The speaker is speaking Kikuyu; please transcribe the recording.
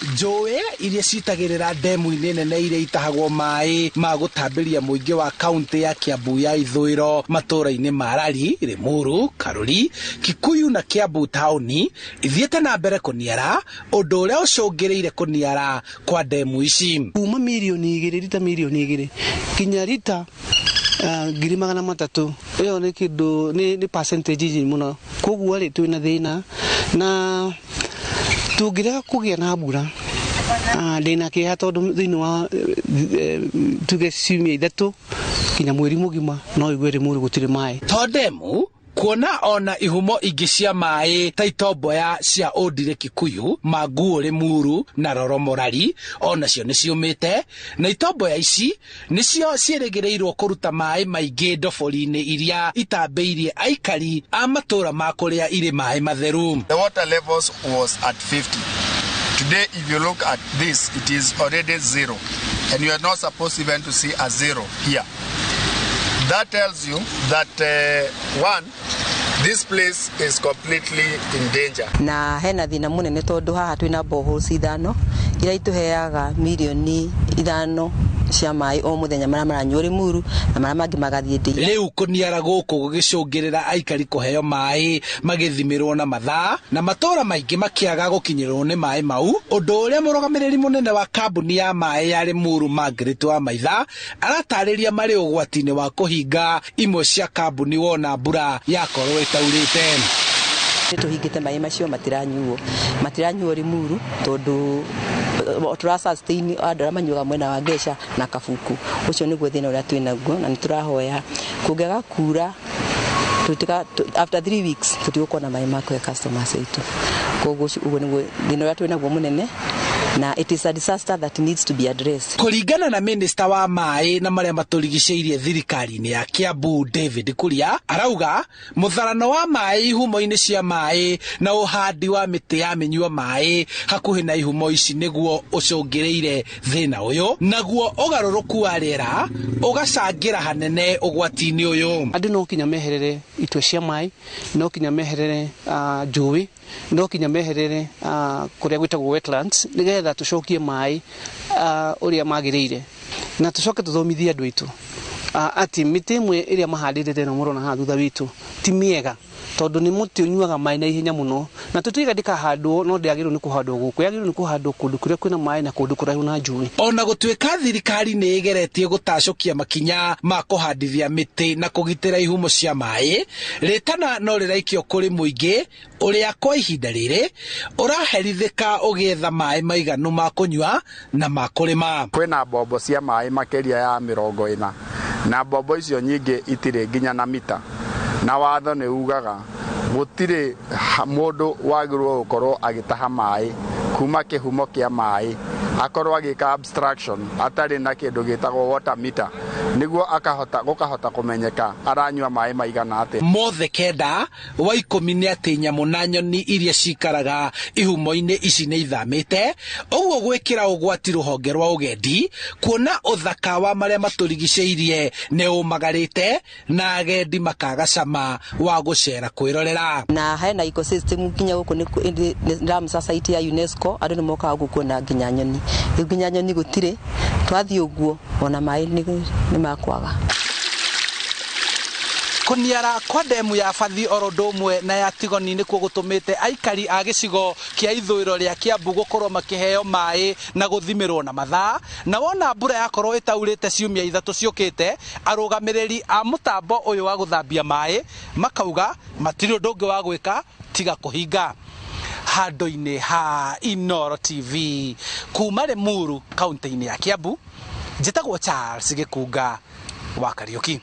Njũĩ iria citagĩrĩra ndemu-inĩ nene iria itahagwo maĩ ma gũtambĩria mũingĩ wa kaunti ya Kiambu ya ithũĩro matũũra-inĩ ma Rari, Limuru, Karuri, Kikuyu na Kiambu taũni ithiĩte na mbere kũniara, ũndũ ũrĩa ũcũngĩrĩire kũniara kwa ndemu ici. Kuma 2 million, rita 2 million nginya rita 300,000, ĩyo nĩ kĩndũ nĩ percentage nyingĩ mũno. Koguo rĩ, twĩna thĩna na tũngĩrega kũgĩa na mbura, ndĩna kĩeha tondũ thĩinĩ wa tuge ciumia 3 nginya mweri mũgima no igue Limuru gũtirĩ maĩ. To ndemu, kuona ona ihumo ingĩ cia maĩ ta itomboya cia Ũndire Kikuyu, Manguũ Limuru na Roromo Rari onacio nĩ ciũmĩte, na itomboya ici nĩcio ciĩrĩgĩrĩirwo kũruta maĩ maingĩ ndobori-inĩ iria itambĩirie aikari a matũũra ma kũrĩa irĩ maĩ matheru. The water levels was at 50. Today, if you look at this, it is already zero. And you are not supposed even to see a zero here. That tells you that, one, this place is completely in danger. Na hena thĩna mũnene tondũ haha twĩna boreholes ithano iria itũheaga 5 million cia maĩ o mũthenya, marĩa maranyuo Limuru na marĩa mangĩ magathiĩ ndĩ. Rĩu kũniara gũkũ gũgĩcũngĩrĩra aikari kũheo maĩ magĩthimĩrwo na mathaa, na matũũra maingĩ makĩaga gũkinyĩrwo nĩ maĩ mau, ũndũ ũrĩa mũrũgamĩrĩri mũnene wa kambuni ya maĩ ya Limuru, Margaret wa Maitha, aratarĩria marĩ ũgwati-inĩ wa kũhinga imwe cia kambuni wona mbura yakorwo ĩtaurĩte. Nĩ tũhingĩte maĩ macio, matiranyuo Limuru tondũ tũra sustain andũ arĩa manyuaga mwena wa Ngeca na Kabuku. Ũcio nĩguo thĩna ũrĩa twĩ naguo, na nĩ tũrahoya kũngĩaga kura after 3 weeks tũtigũkorwo na maĩ ma kũhe customers aitũ. Koguo ũguo nĩguo thĩna ũrĩa twĩ naguo mũnene, na it is a disaster that needs to be addressed. Kũringana na minista wa maĩ na marĩa matũrigicĩirie thirikari-inĩ ya Kiambu, David Kuria, arauga mũtharano wa maĩ ihumo-inĩ cia maĩ na ũhandi wa mĩtĩ ya mĩnyua maĩ hakuhĩ na ihumo ici nĩguo ũcũngĩrĩire thĩna ũyũ, naguo ũgarũrũku wa rĩera ũgacangĩra hanene ũgwati-inĩ ũyũ. Andũ no kinya meherere itwe cia maĩ, no kinya meherere njũĩ, no kinya meherere kũrĩa gwĩtagwo wetlands, nĩgetha tũcokie maĩ ũrĩa magĩrĩire, na tũcoke tũthomithie andũ aitũ atĩ mĩtĩ ĩmwe ĩrĩa mahandĩte ĩno mũrona haha thutha witũ ti mĩega, tondũ nĩ mũtĩ ũnyuaga maĩ na ihenya mũno, na tũtuiga ndĩkahandwo, no ndĩagĩrĩirwo nĩ kũhandwo gũkũ, yagĩrĩirwo nĩ kũhandwo kũndũ kũrĩa kwĩna maĩ na kũndũ kũraihu na njũĩ. Ona gũtuĩka thirikari nĩ ĩgeretie gũtacũkia makinya ma kũhandithia mĩtĩ na kũgitĩra ihumo cia maĩ, rĩtana no rĩraikio kũrĩ mũingĩ ũrĩa kwa ihinda rĩrĩ ũraherithĩka ũgĩetha maĩ maiganu ma kũnyua na ma kũrĩma. Kwĩna mbombo cia maĩ makĩria ya 40, na mbombo icio nyingĩ itirĩ nginya na mita, na watho nĩ ugaga gũtirĩ mũndũ wagĩrĩirwo gũkorwo agĩtaha maĩ kuma kĩhumo kĩa maĩ, akorwo agĩka abstraction atarĩ na kĩndũ gĩtagwo water meter, nĩguo akahota gũkahota kũmenyeka aranyua maĩ maigana atĩa. Mothe 9 wa 10 nĩ atĩ nyamũ na nyoni iria cikaraga ihumo-inĩ ici nĩ ithamĩte, ũguo gwĩkĩra ũgwati rũhonge rwa ũgendi, kuona ũthaka wa marĩa matũrigicĩirie nĩ ũmagarĩte na agendi makaga cama wa gũcera kwĩrorera. Na hena ecosystem nginya gũkũ nĩ Ramsar site ya UNESCO, andũ nĩ mokaga gũkũ kuona nginya nyoni. Rĩu nginya nyoni gũtirĩ, twathiĩ ũguo ona maĩ nĩ makwaga. Kũniara kwa ndemu ya Bathi oro ũndũ ũmwe na ya Tigoni nĩkuo gũtũmĩte aikari a gĩcigo kĩa ithũĩro rĩa Kiambu gũkorwo makĩheo maĩ na gũthimĩrwo na mathaa, na wona mbura yakorwo ĩtaurĩte ciumia 3 ciũkĩte, arũgamĩrĩri a mũtambo ũyũ wa gũthambia maĩ makauga matirĩ ũndũ ũngĩ wa gwĩka tiga kũhinga. Handũ-inĩ ha Inooro TV kuma Limuru, kaunti-inĩ ya Kiambu, njĩtagwo Charles Gĩkunga wa Kariũki.